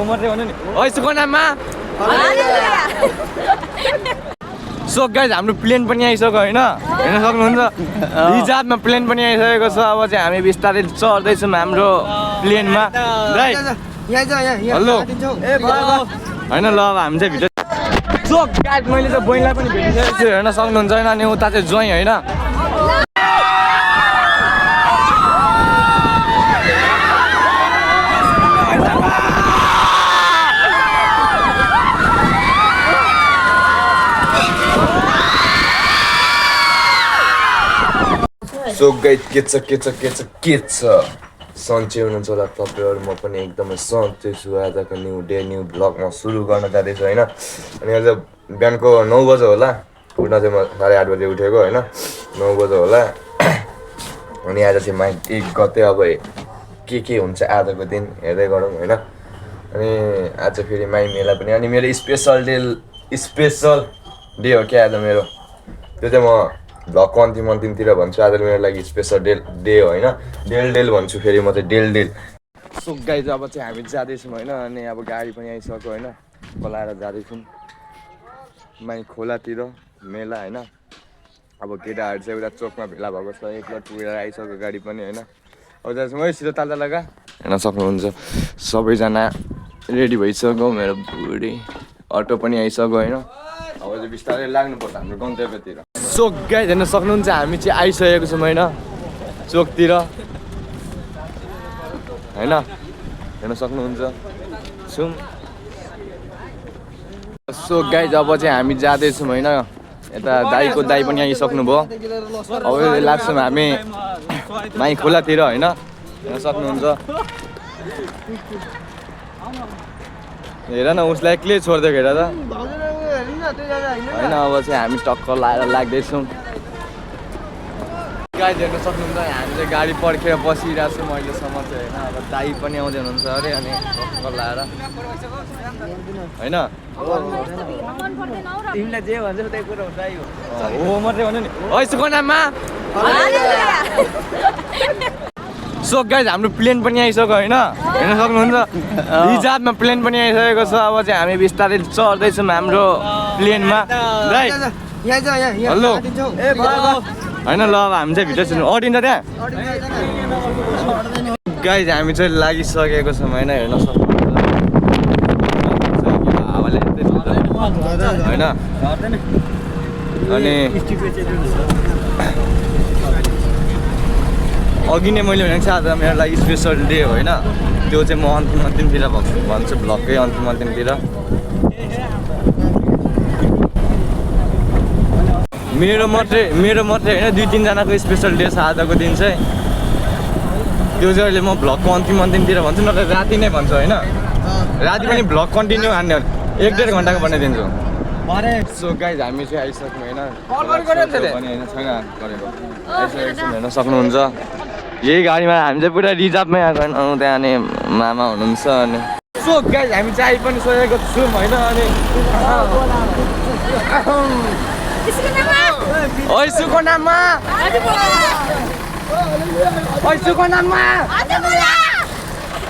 मात्रै भन्नु नि यसको नाममा सो गाइज हाम्रो प्लेन पनि आइसक्यो होइन हेर्न सक्नुहुन्छ रिजार्भमा प्लेन पनि आइसकेको छ अब चाहिँ हामी बिस्तारै चढ्दैछौँ हाम्रो प्लेनमा हेलो होइन ल अब हामी चाहिँ भिडियो सो गाइज मैले चाहिँ बहिनीलाई पनि भेटिसकेको छु हेर्न सक्नुहुन्छ होइन अनि उता चाहिँ ज्वाइँ होइन सो गाइज के छ सन्चै हुनुहुन्छ होला तपाईँहरू म पनि एकदमै सन्चै छु आजको न्यू डे न्यू भ्लगमा सुरु गर्न जाँदैछु होइन अनि आज बिहानको 9 बजे होला उठ्न चाहिँ म 8:30 बजे उठेको होइन 9 बजे होला अनि आज चाहिँ माइ 1 गते अब के हुन्छ आजको दिन हेर्दै गरौँ होइन अनि आज फेरि माइ मेला पनि अनि मेरो स्पेसल डे हो क्या आज मेरो त्यो चाहिँ म भ्लगको अन्तिमतिर भन्छु आज मेरो लागि स्पेसल डे हो होइन डेल भन्छु फेरि म चाहिँ डेल सो गाइज अब चाहिँ हामी जाँदैछौँ होइन अनि अब गाडी पनि आइसक्यो होइन खोलाएर जाँदैछौँ माइ खोलातिर मेला होइन अब केटाहरू चाहिँ उता चोकमा भेला भएको छ एकलट पुगेर आइसक्यो गाडी पनि होइन अब जाँदैछौँ है सिधै ताल लगा हेर्न सक्नुहुन्छ सबैजना रेडी भइसक्यो मेरो बुढी अटो पनि आइसक्यो होइन अब चाहिँ बिस्तारै लाग्नुपर्छ हाम्रो गन्तव्यतिर सो गाइज हेर्न सक्नुहुन्छ हामी चाहिँ आइसकेको छौँ होइन चोकतिर होइन हेर्न सक्नुहुन्छ छौँ सो गाइज अब चाहिँ हामी जाँदैछौँ होइन यता दाईको दाई पनि आइसक्नु भयो अब लाग्छौँ हामी माइ खोलातिर होइन हेर्न सक्नुहुन्छ हेर न उसलाई एक्लै छोडिदिएको हेर त होइन अब चाहिँ हामी टक्कर लाएर लाग्दैछौँ गाडी हेर्न सक्नुहुन्छ हामी चाहिँ गाडी पर्खेर बसिरहेको छौँ अहिलेसम्म चाहिँ होइन अब दाई पनि आउँदै हुनुहुन्छ अरे अनि टक्कर लाएर होइन तिमीलाई जे भन्छ त्यही कुरा हुन्छ हो मात्रै भन्नु नि यसको नाममा सो गाइज हाम्रो प्लेन पनि आइसक्यो होइन हेर्न सक्नुहुन्छ रिजार्भमा प्लेन पनि आइसकेको छ अब चाहिँ हामी बिस्तारै चढ्दैछौँ हाम्रो प्लेनमा हेलो होइन ल अब हामी चाहिँ भिडियो सुन्नु अडिन्छ त्यहाँ गाइज हामी चाहिँ लागिसकेको छौँ होइन हेर्न सक्नुहुन्छ हावाले होइन अनि अघि नै मैले भनेको छ आज मेरो लागि स्पेसल डे हो होइन त्यो चाहिँ म अन्तिमतिर भन्छु भ्लगकै अन्तिमतिर मेरो मात्रै होइन 2-3जनाको स्पेसल डे छ आजको दिन चाहिँ त्यो चाहिँ अहिले म भ्लगको अन्तिमतिर भन्छु नत्र राति नै भन्छु होइन राति पनि भ्लग कन्टिन्यू हान्ने 1-1.5 घन्टाको बनाइदिन्छु सो गाइज हामी चाहिँ आइसक्यौँ होइन छैन गरेको आइसकेको छौँ हेर्न सक्नुहुन्छ यही गाडीमा हामी चाहिँ पुरा रिजर्भमै आएको होइन त्यहाँ अनि मामा हुनुहुन्छ अनि सो गाइज हामी चाहिँ आइ पनि सकेको छौँ होइन अनि सुको नाममा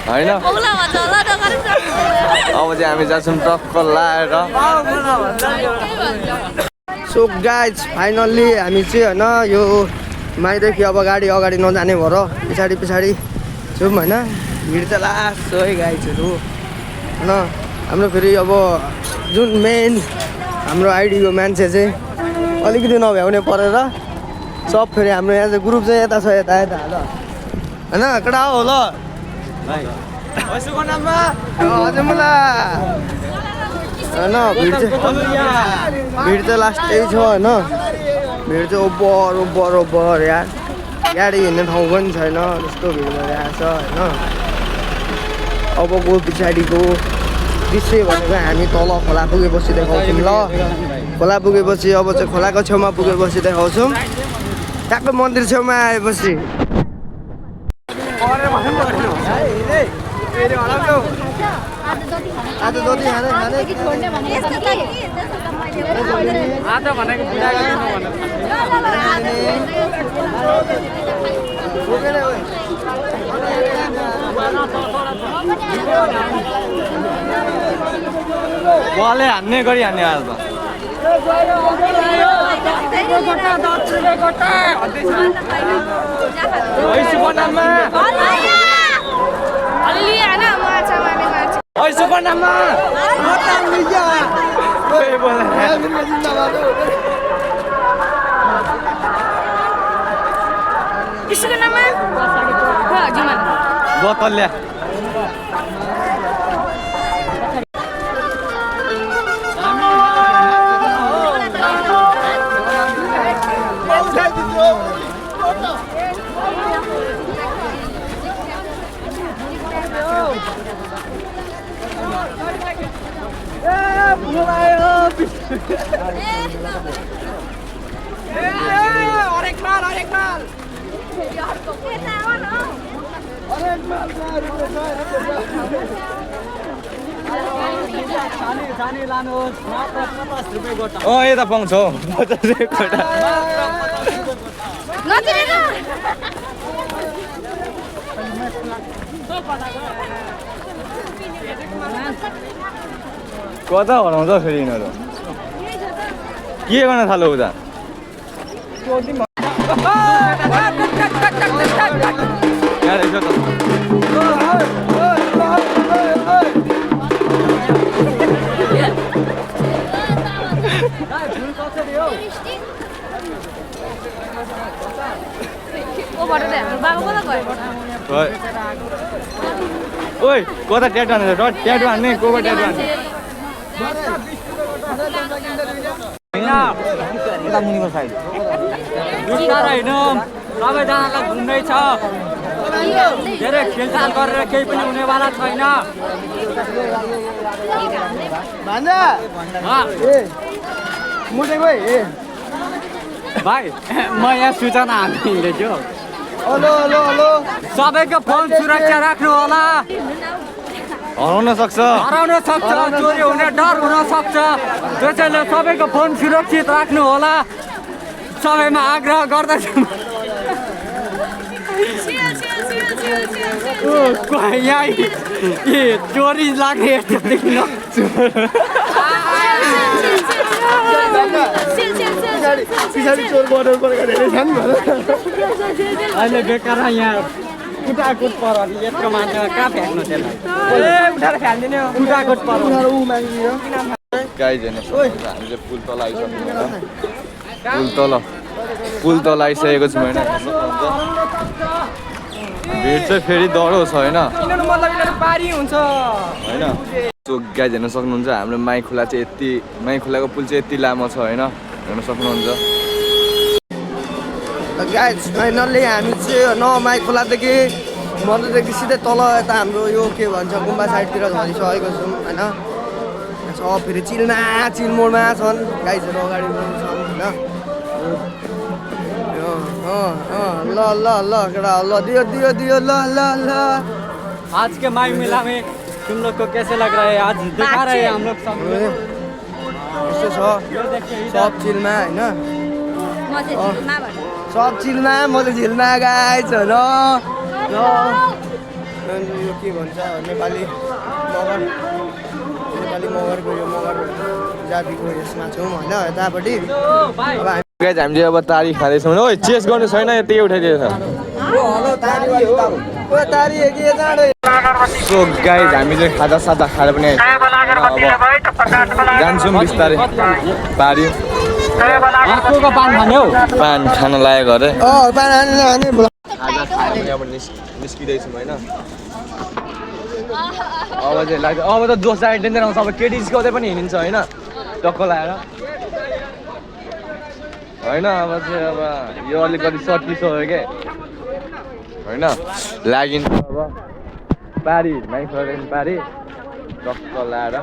होइन अब चाहिँ हामी जान्छौँ टक्कर लाएर सो गाइज फाइनल्ली हामी चाहिँ होइन यो माइदेखि अब गाडी अगाडि नजाने भएर पछाडि छौँ होइन भिड त लास्ट है गाइजहरू होइन हाम्रो फेरि अब जुन मेन हाम्रो आइडीको मान्छे चाहिँ अलिकति नभ्याउने परेर सब फेरि हाम्रो यहाँ चाहिँ ग्रुप चाहिँ यता छ यता होइन कडा हो ल हजुर मलाई होइन भिड चाहिँ लास्ट यही छ होइन भिड चाहिँ ओभर यार गाडी हिँड्ने ठाउँ पनि छैन त्यस्तो भिड भइरहेको छ होइन अबको पछाडिको दृश्य भनेको हामी तल खोला पुगेपछि देखाउँछौँ ल खोला पुगेपछि अब चाहिँ खोलाको छेउमा पुगेपछि देखाउँछौँ ट्याक्कै मन्दिर छेउमा आएपछि आज जति खाने बलले हान्ने गरी हान्ने आज त सुपर्णामा सुपर्णामा बोतल ल्या यता पाउँछ हौ 50 रुपियाँ कता हराउँछ फेरि यिनीहरू के गर्न थाल्यो उता ओइ कता ट्याटु हान्ने ट्याटु हान्ने को ट्याटु हान्ने यता मुनिको साइड होइन सबैजनालाई घुम्नै छ धेरै खेलचाल गरेर केही पनि हुनेवाला छैन भाइ म यहाँ सूचना हालिदिँदैछु सबैको फोन सुरक्षा राख्नु होला हराउन सक्छ चोरी हुने डर हुन सक्छ त्यसैले सबैको फोन सुरक्षित राख्नु होला सबैमा आग्रह गर्दछु यहाँ चोरी लाग्ने अहिले बेकार यहाँ कुटाकुट पर यत्रो मान्छे कहाँ फ्याँक्नु त्यसलाई उठाएर फ्याँक्दिने कुटाकुट पर गाइज हेर्नु हामीले पुल तल आइसक्यौँ पुल तल आइसकेको छौँ होइन भिड चाहिँ फेरि डह्रो छ होइन होइन सो गाइज हेर्न सक्नुहुन्छ हाम्रो माई खोला चाहिँ यति माई खोलाको पुल चाहिँ यति लामो छ होइन हेर्न सक्नुहुन्छ गाइज फाइनल्ली हामी चाहिँ न माई खोलादेखि मन्दिरदेखि सिधै तल यता हाम्रो यो के भन्छ गुम्बा साइडतिर झरिसकेको छौँ होइन छ फेरि चिलमोडमा छन् गाइजहरू अगाडि छन् होइन ल केटा ल दियो ल आज के माई मेला में तुम लोग को कैसे लग रहा है आज दिखा रहे हैं हम लोग सब यस्तो छ सब चिलमा होइन सब चिलमा म चाहिँ झिलमा गाइज होइन यो के भन्छ नेपाली मगरको यो मगर जातिको यसमा छौँ होइन यतापट्टि गाइज हामीले अब तारी खाँदैछौँ ओ चेस गर्नु छैन यति उठाइदिएछ सो गाइज हामी चाहिँ खाजा सादा खाएर पनि जान्छौँ बिस्तारै पार्यो पान खाने पान खान लागेको अरे पान खाने खाजा खाएर अब निस्किँदैछौँ होइन अब चाहिँ लाग्छ अब त जोस जाने टेन्सन आउँछ अब केटी सिकाउँदै पनि हिँडिन्छ होइन टक्क लगाएर होइन अब चाहिँ अब यो अलिकति सकिसक्यो क्या होइन लागिन्छ अब पारी माइक्रोदेखि पारी टक्क लगाएर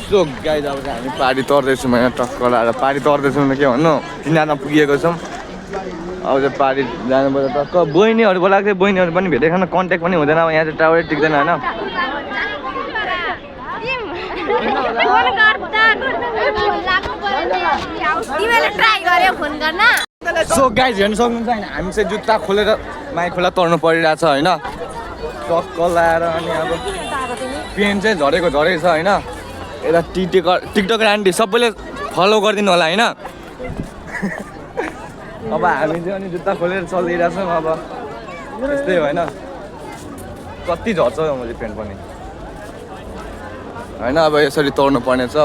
सो गाइज अब चाहिँ हामी पारी तर्दैछौँ होइन टक्क लगाएर पारी तर्दैछौँ के भन्नु तिनजना पुगेको छौँ अब चाहिँ पारी जानुपर्छ टक्क बहिनीहरू बोलाएको थियो बहिनीहरू पनि भेटेको छैन कन्ट्याक्ट पनि हुँदैन अब यहाँ चाहिँ टावरै टिक्दैन होइन सो गाइज हेर्नु सक्नुहुन्छ होइन हामी चाहिँ जुत्ता खोलेर माई खोला तर्नु परिरहेछ होइन टक्क लाएर अनि अब पेन चाहिँ झरेको झरेको छ होइन यता टिकटक आन्टी सबैले फलो गरिदिनु होला होइन अब हामी चाहिँ अनि जुत्ता खोलेर चलिरहेछौँ अब त्यस्तै होइन कति झर्छ मैले पेन्ट पनि होइन अब यसरी तर्नु पर्नेछ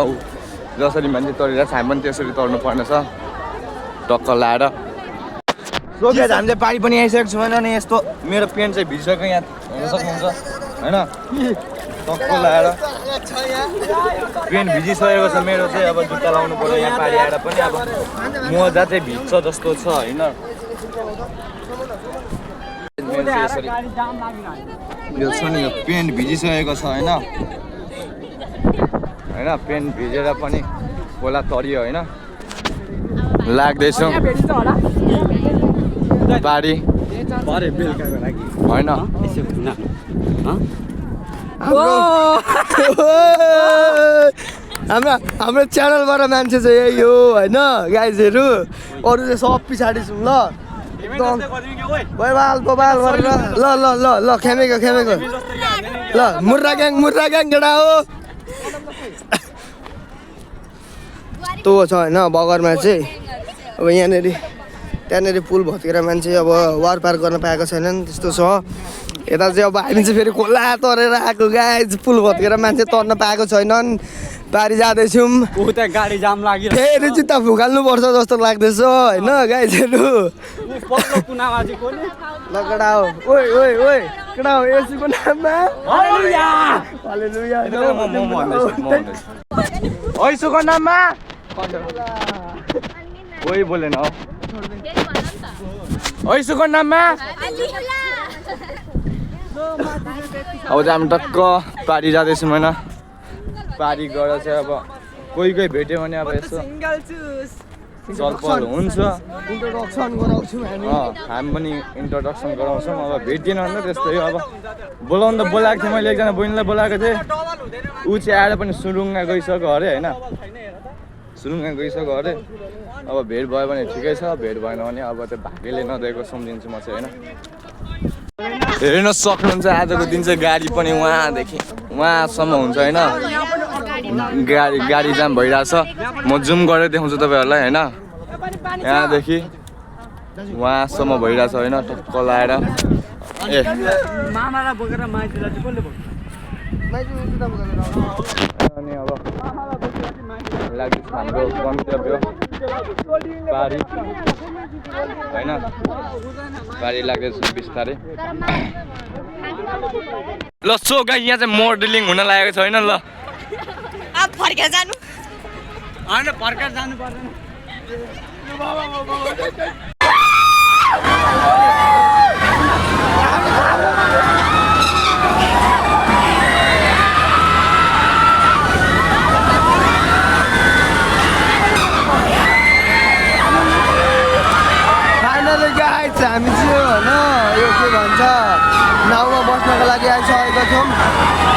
जसरी मान्छे तरिरहेको छ हामी पनि त्यसरी तर्नु पर्नेछ टक्क लाएर सो गाइस हामीले पारी पनि आइसकेको छौँ होइन अनि यस्तो मेरो पेन्ट चाहिँ भिजिसक्यो यहाँ हेर्न सक्नुहुन्छ होइन टक्क लाएर पेन्ट भिजिसकेको छ मेरो चाहिँ अब जुत्ता लाउनु पर्यो यहाँ पारी आएर पनि अब मोजा चाहिँ भिज्छ जस्तो छ होइन यो छ नि यो पेन्ट भिजिसकेको छ होइन होइन पेन्ट भिजेर पनि खोला तरियो होइन लाग्दैछौँ पारी होइन हाम्रो च्यानलबाट मान्छे चाहिँ यही हो होइन गाइजहरू अरू चाहिँ सब पछाडि छौँ ल एकदम बबाल गरेर ल ल ल ल खेमेको ल मुर्रा ग्याङ केटा हो त्यो छ होइन बगरमा चाहिँ अब त्यहाँनिर पुल भत्केर मान्छे अब वारपार गर्न पाएको छैनन् त्यस्तो छ यता चाहिँ अब हामी चाहिँ फेरि खोला तरेर आएको गाइज पुल भत्केर मान्छे तर्न पाएको छैनन् पारी जाँदैछौँ उता गाडी जाम लाग्यो फेरि जुत्ता फुकाल्नुपर्छ जस्तो लाग्दैछ होइन गाइजहरू ल केटा हो ओइ केटा हो यसुको नाममा ऐसुको नाममा कोही बोलेन हो ऐसुको नाममा अब चाहिँ हामी टक्क पारी जाँदैछौँ होइन पारी गएर चाहिँ अब कोही भेट्यो भने अब यसो चलपल हुन्छ इन्ट्रोडक्सन गराउँछौँ हामी पनि इन्ट्रोडक्सन गराउँछौँ अब भेटिएन भने त त्यस्तै हो अब बोलाउनु त बोलाएको थिएँ मैले एकजना बहिनीलाई बोलाएको थिएँ ऊ चाहिँ आएर पनि सुरुङ्गा गइसक्यो अरे होइन सुरुङ्गा गइसक्यो अरे अब भेट भयो भने ठिकै छ भेट भएन भने अब त्यो भाग्यले नदिएको सम्झिन्छु म चाहिँ होइन हेर्न सक्नुहुन्छ आजको दिन चाहिँ गाडी पनि वहाँसम्म हुन्छ होइन गाडी जाम भइरहेछ म जुम गरेर देखाउँछु तपाईँहरूलाई होइन यहाँदेखि वहाँसम्म भइरहेछ होइन टक्क लाएर अनि अब लाग्दैछ हाम्रो गन्तव्य पारी होइन पारी लाग्दैछ बिस्तारै ल सो गाइस यहाँ चाहिँ मोडलिङ हुन लागेको छ होइन ल फर्केर जानु होइन फर्केर जानु पर्दैन हामी चाहिँ होइन यो के भन्छ नाउमा बस्नको लागि आइसकेका छौँ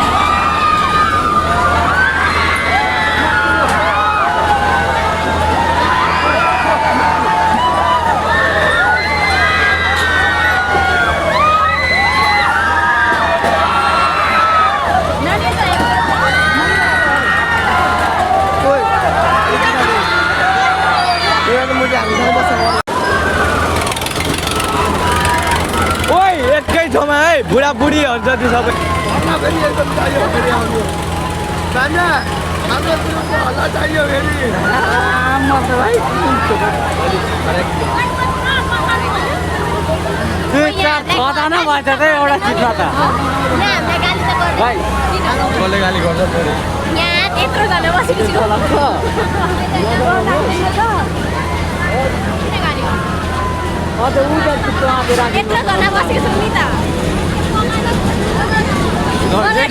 बुढाबुढीहरू जति सबै एउटा चित्र त कसले गाली गर्छ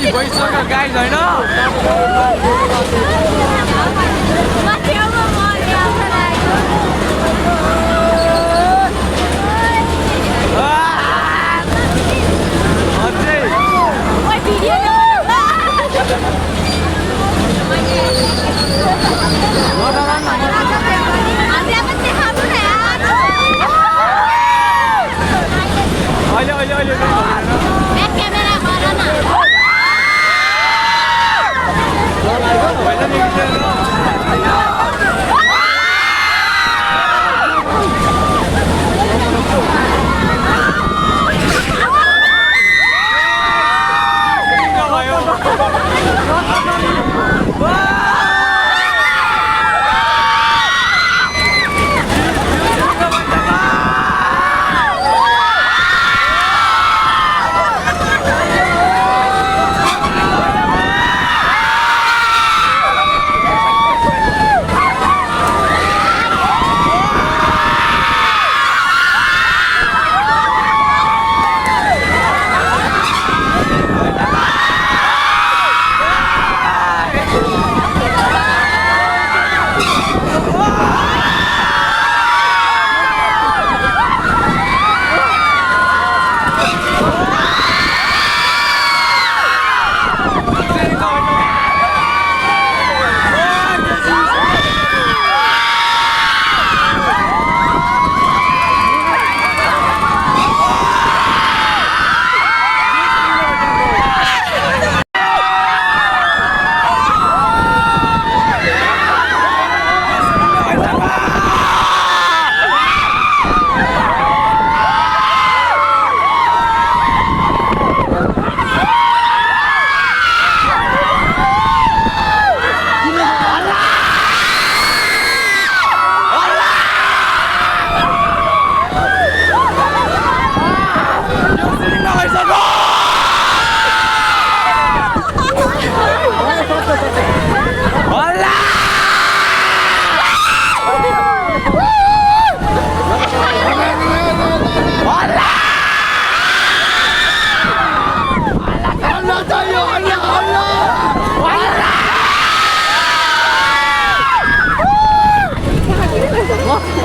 गइसक्यो गाइस होइन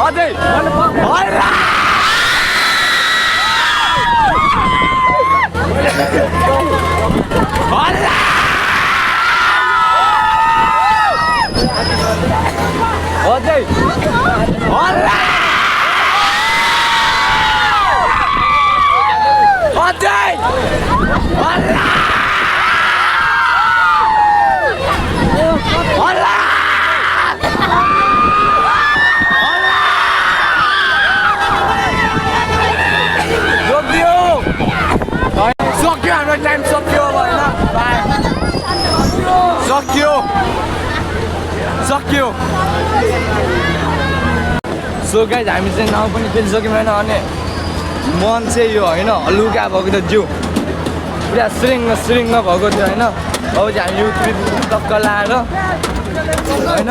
अझै अझै सक्यो हाम्रो टाइम सक्यो अब होइन सक्यो सक्यो सो गाइज हामी चाहिँ नाउ पनि खेलिसक्यौँ होइन अनि मन चाहिँ यो होइन हलुका भएको थियो जिउ पुरा सिरिङ्ग भएको थियो होइन अब चाहिँ हामी यो टक्क लाएर होइन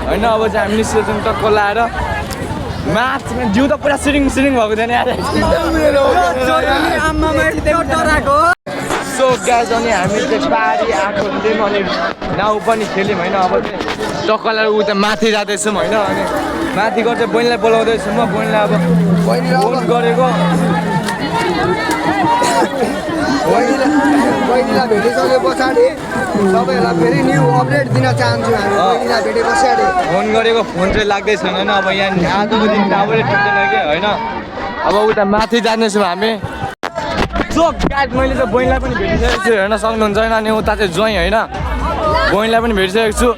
होइन अब चाहिँ हामी निस्केछौँ टक्क लाएर माथि जिउ त पुरा सिरिङ भएको थियो नि सो गाइज अनि हामी चाहिँ पारी आएको थियौँ अनि नाउ पनि खेल्यौँ होइन अब चाहिँ टक्क लाएर ऊ त माथि जाँदैछौँ होइन अनि माथिको चाहिँ बहिनीलाई बोलाउँदैछु म बहिनीलाई अब फोन गरेको बहिनीलाई भेटिसके पछाडि तपाईँहरूलाई फेरि न्यू अपडेट दिन चाहन्छु हामी बहिनीलाई भेटे पछाडि फोन गरेको फोन चाहिँ लाग्दै छैन होइन अब यहाँ आजको दिन टावरै टिक्दैन कि होइन अब उता माथि जाँदैछौँ हामी सो गाइज मैले चाहिँ बहिनीलाई पनि भेटिसकेको छु हेर्न सक्नुहुन्छ होइन अनि उता चाहिँ ज्वाइँ होइन बहिनीलाई पनि भेटिसकेको छु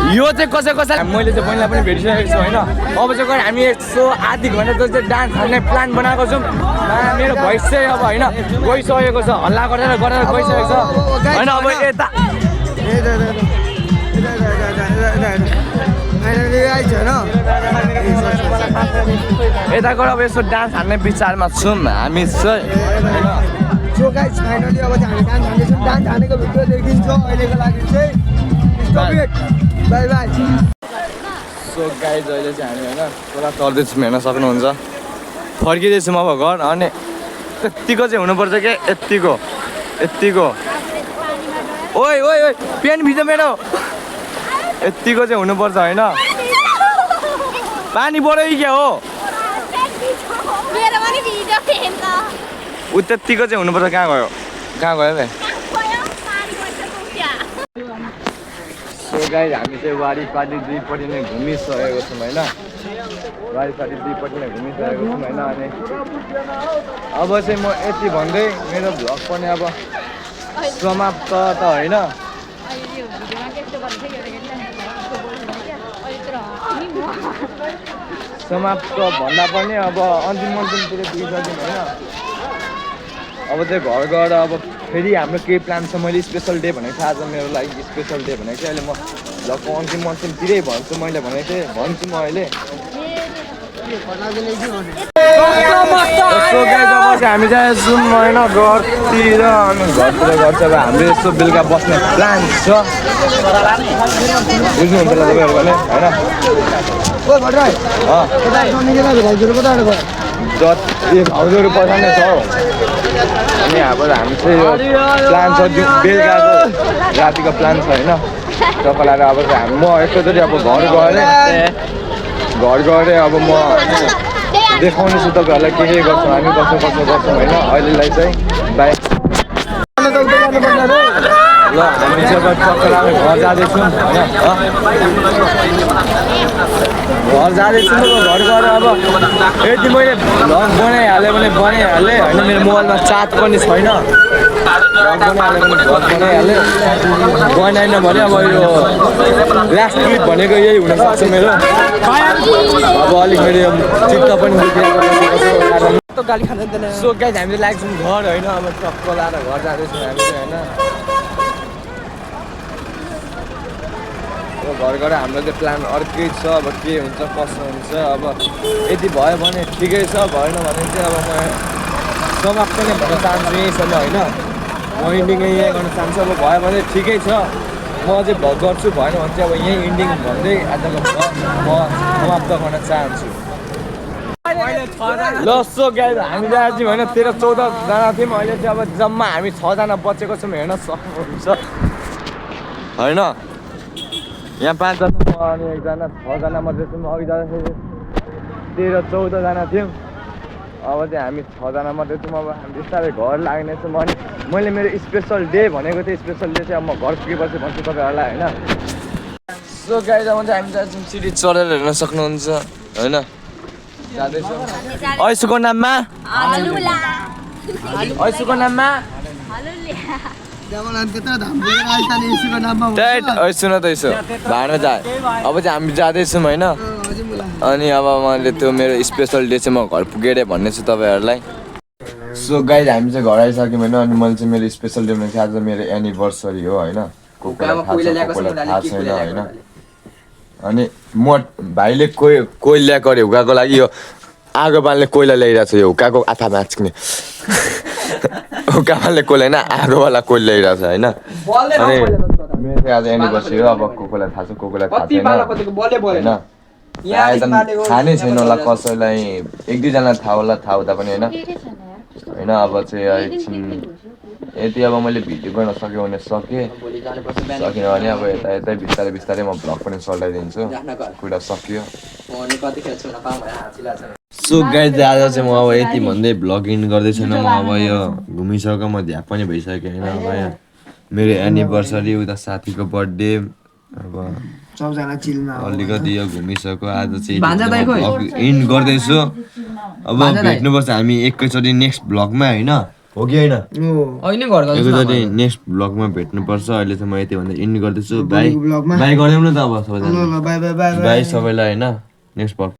यो चाहिँ कसै मैले चाहिँ बहिनीलाई पनि भेटिसकेको छु होइन अब चाहिँ गएर हामी यसो आधी घन्टा जस्तो डान्स हाल्ने प्लान बनाएको छौँ मेरो भोइस चाहिँ अब होइन गइसकेको छ हल्ला गरेर गइसकेको छ होइन अब यता यता गएर अब यसो डान्स हाल्ने विचारमा छौँ हामी चाहिँ सो गाइज फाइनली अब चाहिँ हामी डान्स हाल्दैछौँ डान्स हालेको भिडियो देखिन्छ अहिलेको लागि चाहिँ बाई बाई सो गाइज अहिले चाहिँ हामी होइन पुरा चढ्दैछौँ हेर्न सक्नुहुन्छ फर्किँदैछौँ अब घर अनि यत्तिको चाहिँ हुनुपर्छ क्या यत्तिको ओइ पेन भिज मेरो यत्तिको चाहिँ हुनुपर्छ होइन पानी बढै क्या हो ऊ त्यत्तिको चाहिँ हुनुपर्छ कहाँ गयो भाइ सो गाइज हामी चाहिँ वारीपारी दुईपट्टि नै घुमिसकेको छौँ होइन वारीपारी दुईपट्टि नै घुमिसकेको छौँ होइन अनि अब चाहिँ म यति भन्दै मेरो भ्लग पनि अब समाप्त त होइन समाप्त भन्दा पनि अब अन्तिमतिर पुगिसक्यौँ होइन अब चाहिँ घर गएर अब फेरि हाम्रो केही प्लान छ मैले स्पेसल डे भनेको थिएँ आज मेरो लागि स्पेसल डे भनेको थिएँ अहिले म भ्लगको अन्तिमतिरै भन्छु मैले भनेको थिएँ भन्छु म अहिले हामी चाहिँ जाउँ होइन घरतिर अनि घरतिर गर्छ अब हाम्रो यस्तो बेलुका बस्ने प्लान छ बुझ्नुहुन्छ होला तपाईँहरू भने होइन जति भाउजूहरू पठाउने छ हौ अनि अब हामी चाहिँ यो प्लान छ बेलुकाको रातिको प्लान छ होइन तपाईँलाई अब चाहिँ म एकैचोटि अब घर गएर अब म देखाउनेछु तपाईँहरूलाई के गर्छौँ हामी कसो गर्छौँ होइन अहिलेलाई चाहिँ बाई ल हामी चाहिँ अब टक्कर घर जाँदैछौँ होइन घर जाँदैछौँ घर गएर अब यदि मैले भ्लग बनाइहालेँ भने बनाइहालेँ होइन मेरो मोबाइलमा चार्ज पनि छैन बनाएन भने अब यो लास्ट क्लिप भनेको यही हुनसक्छ मेरो अब अलिक मेरो चित्त पनि सो गाइज हामीले लाग्छौँ घर होइन अब टक्क लाएर घर जाँदैछौँ हामी चाहिँ होइन घर गएर हाम्रो चाहिँ प्लान अर्कै छ अब के हुन्छ कसो हुन्छ अब यदि भयो भने ठिकै छ भएन भने चाहिँ अब म समाप्त नै भन्न चाहन्छु यहीँसम्म होइन म इन्डिङ यहीँ गर्न चाहन्छु अब भयो भने ठिकै छ म चाहिँ भ्लग गर्छु भएन भने चाहिँ अब यहीँ इन्डिङ भन्दै आजको भ्लग म समाप्त गर्न चाहन्छु ल सो गाइज हामी जहाँ चाहिँ होइन 13-14 जना थियौँ अहिले चाहिँ अब जम्मा हामी 6 जना बचेको छौँ हेर्न सक्नुहुन्छ होइन यहाँ 5 जना म अनि एकजना 6 जना मात्रै छौँ अघि जाँदाखेरि 13-14 जना थियौँ अब चाहिँ हामी 6 जना मात्रै छौँ अब हामी बिस्तारै घर लाग्नेछौँ अनि मैले मेरो स्पेसल डे भनेको थिएँ स्पेसल डे चाहिँ अब म घर पुगेपछि भन्छु तपाईँहरूलाई होइन सो गाइज अब चाहिँ हामी जान्छौँ सिडी चढेर हेर्न सक्नुहुन्छ होइन जाँदैछौँ ऐसुको नाममा ऐसुको नाममा सुन त यसो भाँड्न जा अब चाहिँ हामी जाँदैछौँ होइन अनि अब मैले त्यो मेरो स्पेसल डे चाहिँ म घर पुगेर भन्ने छु तपाईँहरूलाई सो गाइज हामी चाहिँ घर आइसक्यौँ होइन अनि मैले चाहिँ मेरो स्पेसल डे भनेको आज मेरो एनिभर्सरी हो होइन थाहा छैन होइन अनि म भाइले कोही ल्याएको अरे हुकाको लागि यो आगो बाल्ने कोइला ल्याइरहेको छ यो हुकाको आथा नाच्ने हुकाले कोइला होइन आगोवाला कोइला ल्याइरहेको छ होइन अनि मेरो चाहिँ आज एनिभर्सरी हो अब कोलाई थाहा छ कोलाई थाहा छैन होइन थाहा नै छैन होला कसैलाई 1-2 जना थाहा होला थाहा हुँदा पनि होइन होइन अब चाहिँ एकछिन यति अब मैले भिडियो गर्न सक्यो भने सकेन भने अब यता बिस्तारै बिस्तारै म भ्लग पनि चलाइदिन्छु कुरा सकियो सो गाइज आज चाहिँ म अब यति भन्दै भ्लग इन गर्दैछु म अब यो घुमिसक्यो म ध्यान पनि भइसक्यो होइन अब यहाँ मेरो एनिभर्सरी उता साथीको बर्थडे अब अलिकति यो घुमिसक्यो आज चाहिँ भ्लग इन गर्दैछु अब भेट्नुपर्छ हामी एकैचोटि नेक्स्ट भ्लगमा होइन हो कि होइन एकैचोटि नेक्स्ट भ्लगमा भेट्नुपर्छ अहिले चाहिँ म यति भन्दा इन गर्दैछु बाई बाई गरिदिउँ न त अब सबैजना बाई सबैलाई होइन नेक्स्ट भ्लग